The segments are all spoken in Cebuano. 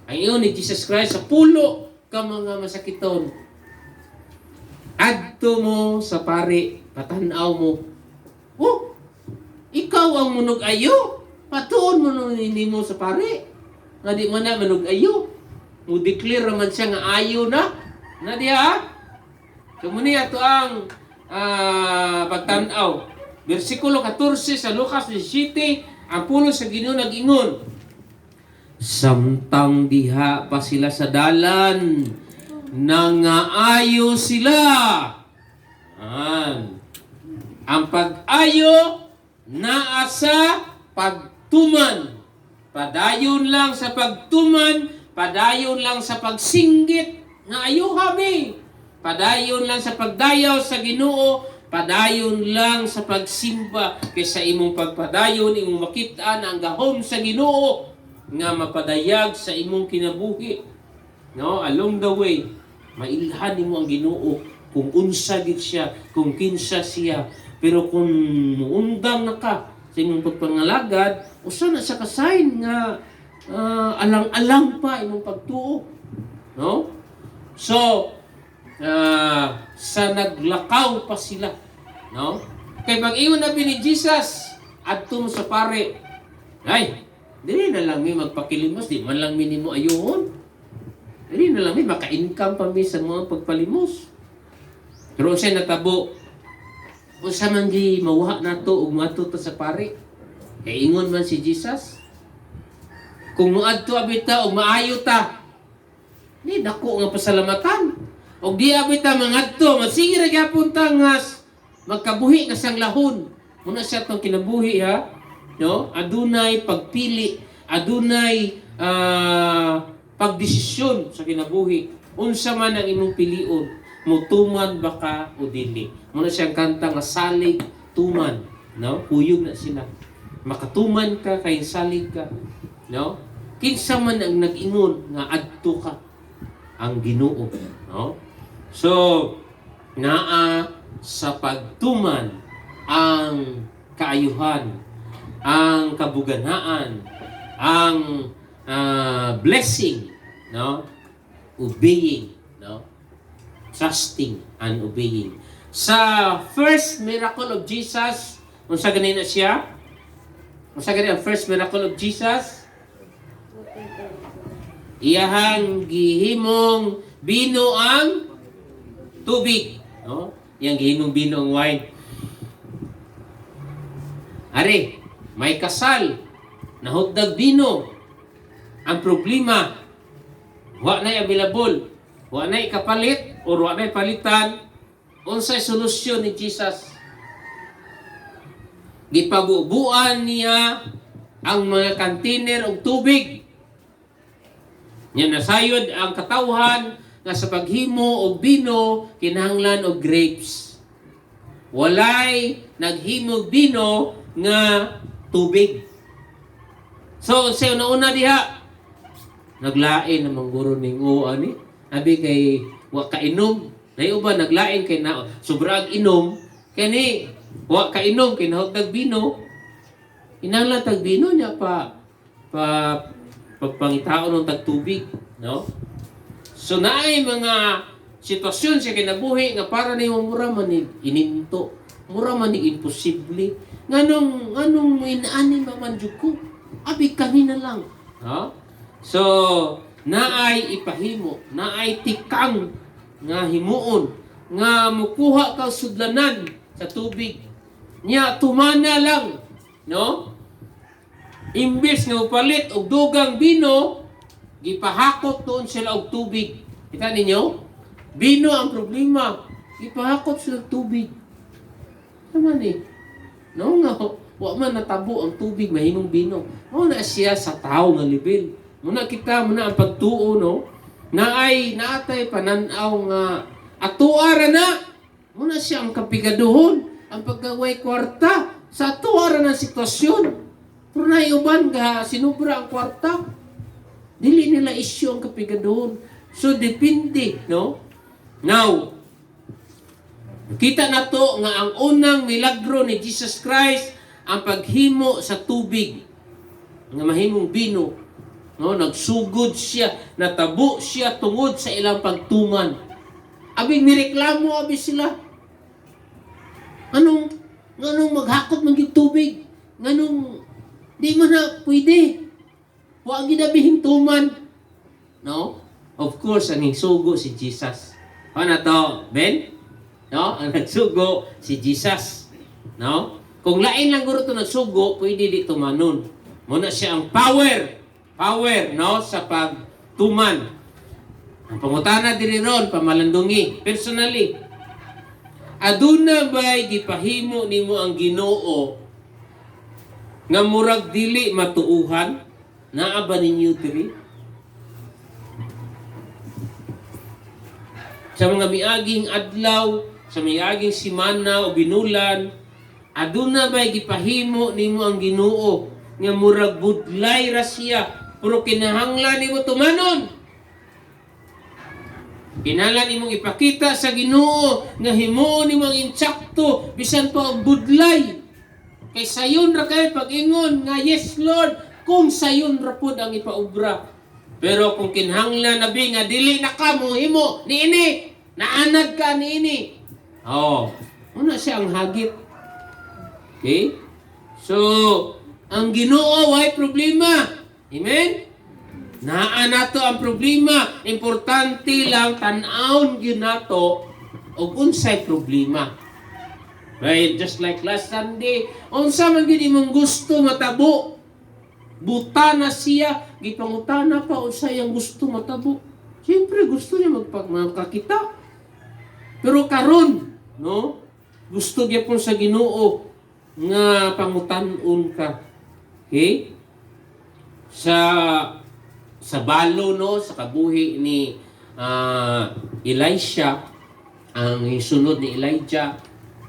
Ang ingon ni Jesus Christ sa 10 ka mga masakiton, "Adto mo sa pari, patanaw mo." Oh, ikaw ang munog ayo. Patuon mo nung nimo sa pari. Nga di man na manog ayo. Mo declare man siya nga ayo na. Na diha? So muni ato ang pagtan-aw. Bersikulo 14 sa Lucas 17, ang pulong sa Ginoo nag-ingon. Samtang diha pa sila sa dalan, nangaayo sila. An. Ang pag-ayo naa sa pagtuman. Padayon lang sa pagtuman, padayon lang sa pagsinggit nga ayo kami. Padayon lang sa pagdayaw sa Ginoo, padayon lang sa pagsimba kaysa imong pagpadayon, imong makita ang gahom sa Ginoo nga mapadayag sa imong kinabuhi. No, along the way, mailhan nimo ang Ginoo kung unsa gid siya, kung kinsa siya. Pero kung muundang na ka sa imong pagpangalagad, usa na sa ka sign nga alang-alang pa imong pagtuo. No? So, sa naglakaw pa sila. No? Kay pag-ingon na ni Jesus, "Adto mo sa pare." Ay, dili na lang mi magpakilimos, di man lang mi nimo ayuhon. Dili na lang mi maka-income pa mi sa mga pagpalimos. Pero unsay natabo? Unsa man di mawa nato ug moadto ta sa pare? Kay ingon man si Jesus. Kung moadto abi ta ug maayo ta, ni dako nga pasalamatan. Og di abi ta mangadto, masige ra gyapon ta nga magkabuhi nga sanglahon. Muna siya tong kinabuhi, ha. No? Adunay pagpili, adunay pagdesisyon sa kinabuhi. Unsa man ang imong pilion, mutuman ba ka o dili? Muna siyang kanta nga "Salig Tuman", no? Kuyog na sila. Makatuman ka kay salig ka, no? Kinsa man ang nag-ingon nga adto ka? Ang Ginoo, no? So naa sa pagtuman ang kaayuhan, ang kabuganaan, ang blessing, no? Obeying, no? Trusting and obeying. Sa first miracle of Jesus, unsa gani na siya? Unsa gani ang first miracle of Jesus? Iyahang gihimong bino ang tubig, no? Iyang gihimong bino ang wine. Are, may kasal, nahutdag bino. Ang problema, wa na available, wa na kapalit or wa na palitan. Unsay solusyon ni Jesus? Gipabubuan niya ang mga container og tubig. Nya nasayod ang katawhan nga sa paghimo og bino kinahanglan og grapes. Walay naghimog bino nga tubig. So sa una-una diha, naglain na mangguro ning o ani. Abi kay wa kainom. Nay uban naglain kay na sobra ang inom, kani wa kainom kay nahugdag bino. Kinahanglan tag bino niya pa pa pagpangitaon ng tagtubig, no? So naay mga sitwasyon sa kinabuhi nga para nimo mura man ni ininto, mura man ni imposible. Nganong inaani ba man jud ko? Abi kanina lang. Ha? So naay ipahimo, naay tikang nga himuon nga mukuha ka sudlanan sa tubig. Nya tumana lang, no? Imbes nga palit og dugang bino, gipahakot doon sila og tubig. Kita ninyo? Bino ang problema. Gipahakot sila og tubig. Naman eh. No nga, wa man natabo ang tubig mahimong bino. Mao na siya sa tao nga level. Muna kita, muna ang pagtuo, no? Na ay naatay pananaw nga atoa ra na. Muna siya ang kapigaduhon, ang pagkaway kwarta sa atoa ra na sitwasyon. Pero naiuban ga sinubra ang kwarta. Dili nila issue ang kapigaduhon. So depende, no? Now, kita na to nga ang unang milagro ni Jesus Christ ang paghimo sa tubig nga mahimong bino. No, nagsugod siya, natabo siya tungod sa ilang pagtuman. Abi nireklamo abi sila. Anong maghakot man gyud tubig? Nganong di man na pwede? Wa gyud abi tuman. No? Of course, ang nagsugo si Jesus. Ano to, Ben? No? Ang nagsugo si Jesus. No? Kung lain lang guro to nagsugo, pwede di tumanon. Muna siya ang power. Power, no? Sa pagtuman. Ang pangutana diri ron, pamalandungi. Personally, aduna ba'y gipahimo nimo ang Ginoo nga murag dili matuuhan? Naa ba ninyo diri? Sa mga miaging adlaw, sa miaging simana o binulan, aduna ba'y gipahimo nimo ang Ginoo nga murag budlay ra siya, pero kinahanglan nimo tumanon? Kinahanglan imong ipakita sa Ginoo nga himuon nimo ang insakto bisan pa og budlay. Kay sayon ra kay pag-ingon nga "Yes, Lord," kung sayon ra pud ang ipaobra. Pero kung kinahanglan na bi nga dili na ka mo himo niini, naanad ka niini. Oh, una siya ang hagit. Okay? So, ang Ginoo way problema. Amen? Naa nato ang problema. Importante lang tan-awon gyud nato og unsay problema. Right? Just like last Sunday, unsa man gyud imong gusto matabo? Buta na siya, gipangutana pa unsay ang gusto matabo. Siyempre gusto niya magkakita. Pero karon, no? Gusto gyapon sa Ginoo nga pangutan-on ka. Okay? Sa balo, no, sa kabuhi ni Elisha, ang sunod ni Elijah,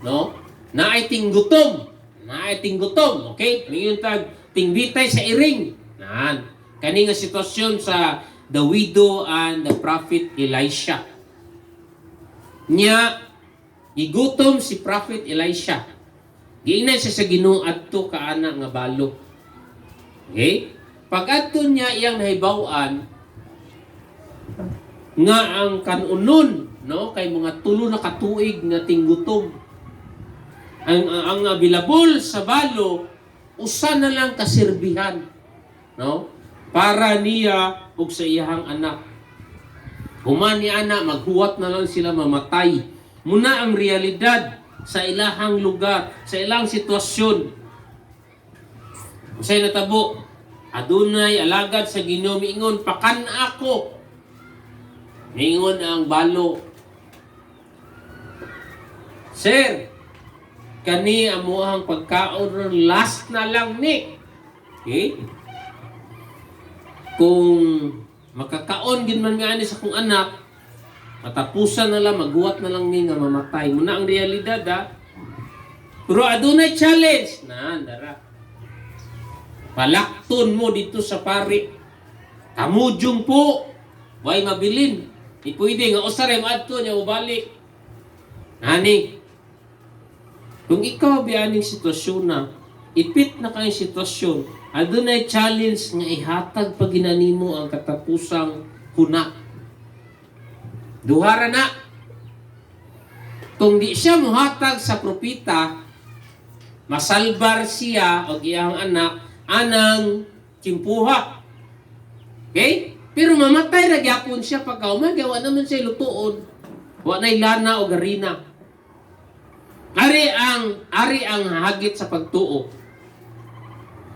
no, naay tinggutom, naay tinggutom. Okay, mingon tag tingbitay sa iring naan kani nga sitwasyon sa the widow and the prophet Elisha. Nya gigutom si Prophet Elisha, giingnan siya sa Ginoo, "Adto ka ana nga balo." Okay? Pag adto niya, iyang nahibaw-an nga ang kanunon, no, kay mga 3 na katuig nga tinggutom. Ang available sa balo, usa na lang kaserbihan, no? Para niya ug sa iyahang anak. Human ni ana, maghuwat na lang sila mamatay. Muna ang realidad sa ilahang lugar, sa ilang sitwasyon. Unsay natabo? Adunay alagad sa Ginoo miingon, "Pakan ako." Miingon ang balo, "Sir, kani amuang pagkaon ron, last na lang ni. Okay? Kung makakaon gin man nga ani sa akong anak, matapusan na lang, maghuwat na lang ni nga mamatay." Muna ang realidad ha. Pero adunay challenge. Na, dara. "Palakton mo dito sa pari. Kamujong po. Way mabilin. Di pwede nga usa ra adto niya ubalik." Nani. Kung ikaw bianing sitwasyon na, ipit na kayong sitwasyon, adunay challenge nga ihatag pag ginanimo ang katapusang kuna. Duhara na. Kung di siya muhatag sa propita, masalbar siya og iyang anak anang tiyempuha. Okay? Pero mamatay ra gyapon siya pagka wa naman siya lutuon. Wa na'y lana o harina. Ari ang hagit sa pagtuo.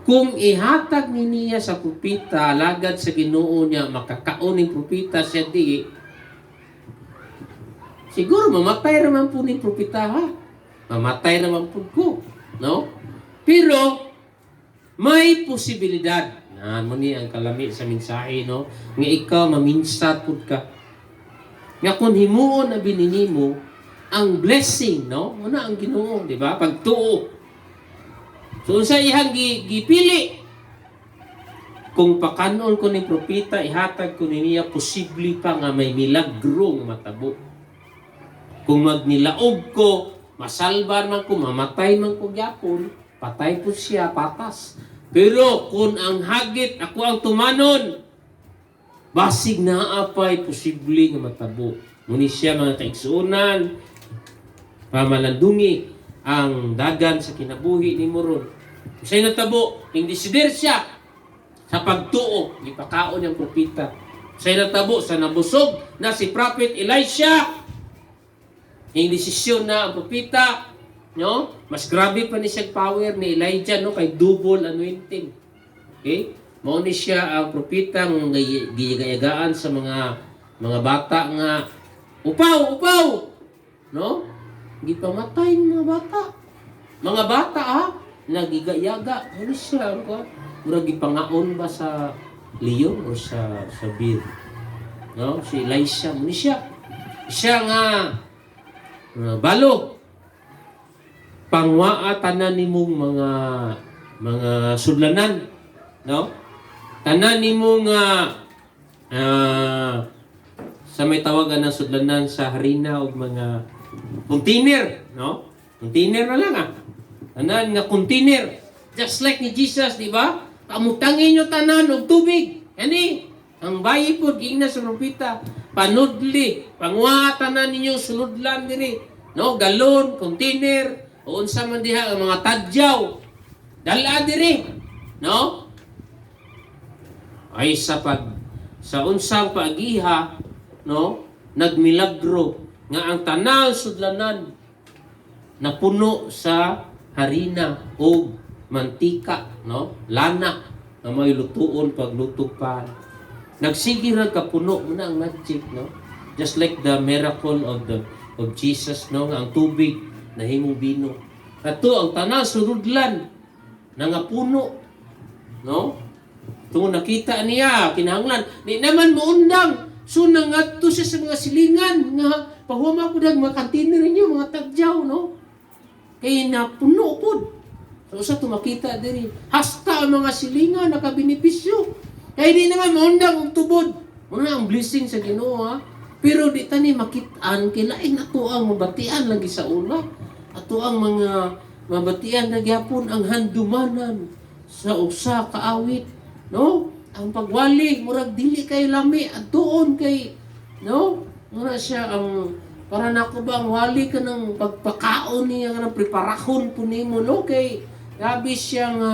Kung ihatag ni niya sa propita, lagad sa Ginoo niya, makakaon ning propita siya di, siguro mamatay raman po ning propita ha. Mamatay raman po ko. No? Pero, may posibilidad. Na mo ni ang kalami sa mensahe, no? Nga ikaw maminsat pud ka. Nga kung himuon na binini mo, ang blessing, no? Muna ang Ginoo, di ba? Pagtuo. So unsa iyang gipili? Kung pakanon ko ni propeta, ihatag ko ni niya, posible pa nga may milagro nga matabo. Kung magnilaog ko, masalbar man ko, mamatay man ko gyapon, patay po siya, patas. Pero kung ang hagit, ako ang tumanon, Basig naa pay posible nga matabo. Muni siya, mga kaigsuonan, pamalandungi ang dagan sa kinabuhi nimo ron. Unsay natabo, ning desidir siya sa pagtuo, gipakaon niyang propeta. Unsay natabo sa nabusog na si Prophet Elisha, ning desisyon na ang propeta, no? Mas grabe pa ni siya power ni Elijah, no, kay double anointing. Okay? Mao ni siya ang propeta nga giyagaan sa mga bata nga upaw, upaw. No? Gipamatay ng mga bata. Mga bata ha, nagigayaga. Ano siya ang ko? Murag gipangaon ba sa leon or sa bear? No? Si Elisha, mo ni siya. Siya nga balo pangwaa tanan nimong mga sudlanan, no? Tanan nimo nga sa may tawagan ng sudlanan sa harina o mga container, no? Container na lang ah. Tanan nga container. Just like ni Jesus, di ba? Pamutangin nyo tanan og tubig. Yani, ang bayi po, giingnan sa propeta, panudli, panguha tanan ninyo suludlan diri. No, galon, container, o unsa man diha ang mga tadyaw. Dala diri, no? Ay sa unsang paagiha, no, nagmilagro nga ang tanang sudlanan napuno sa harina o mantika, no, lana nga may lutuon paglutog pa. Nagsige ra kapuno mo na ang magic, no? Just like the miracle of Jesus, no, nga ang tubig nahimong bino. Kato ang tanang suludlan nangapuno, no? Tungod nakita niya, kinahanglan di naman moundang. So nangadto siya sa mga silingan nga pahuwama ko dag mga container ninyo, mga tagyaw, no? Kay napuno pod. So usa to makita diri, hasta ang mga silingan nakabenepisyo. Kay di naman maundang og tubod. Muna ang blessing sa Ginoo ha. Pero di tani makit-an kay lain ato ang mabatian lagi sa una. Ato ang mga mabatian na gyapon ang handumanan sa usa ka awit, no? Ang pagwali murag dili kay lami adtuon kay, no? Mura siya ang para nako ba ang wali ka ng pagpakaon niya nga ng preparahon po nimo, no, kay grabe siya nga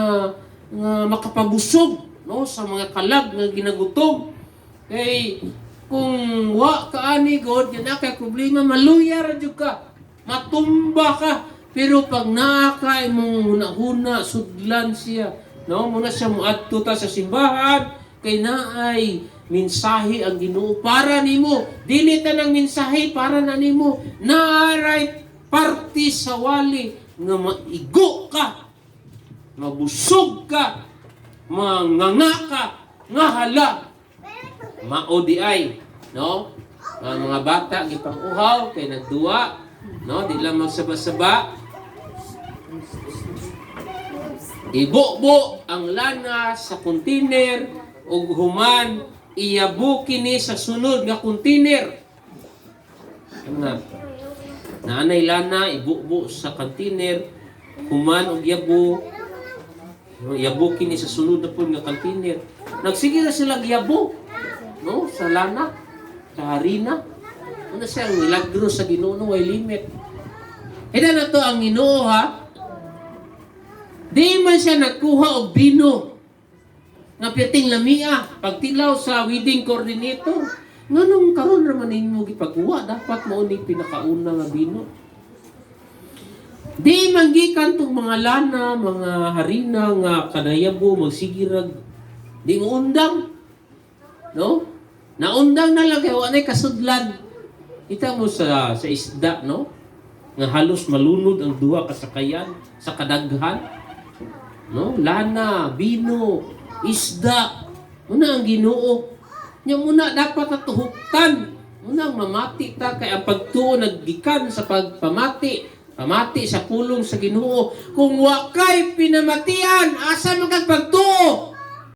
makapabusog, no, sa mga kalag nga ginagutom. Kay kung wa ka ani God yan kay problema, maluya ra jud ka, matumba ka. Pero pag naa ka imong hunahuna, sudlan siya, no? Muna siya muadto ta sa simbahan kay naay mensahe ang Ginoo para nimo. Dili ta ng mensahe para na nimo, naaray parte sa wali nga maigo ka, mabusog ka, manganga ka nga hala mao di ay, no? Ang mga bata gipang-uhaw kay nagduwa, no? Di lang magsaba-saba. Ibubo ang lana sa container ug human iyabo kini sa sunod nga container. Nga naanay lana, ibubo sa container, human og yabo, no, yabo kini sa sunod na pud nga container. Nagsige na sila yabo, no, sa lana, sa harina. Ano siya ang milagro sa Ginoo, no, way limit. Ida na to ang Ginoo ha. Di man siya nagkuha og bino nga perting lamia pagtilaw sa wedding coordinator. Nganong karon ra man ninyo gipagkuha? Dapat mao ni pinakauna nga bino. Di man gikan tong mga lana, mga harina nga kanayabo magsigirag di mo undang. No? Naundang na lang kay wa nay kasudlan. Kita mo sa isda, no? Nga halos malunod ang duha ka sakayan sa kadaghan. No? Lana, bino, isda. Muna ang Ginoo. Nya muna dapat natuhuktan. Muna ang mamati ta kay ang pagtuo naggikan sa pagpamati. Pamati sa pulong sa Ginoo. Kung wa kay pinamatian, asa man kag pagtuo?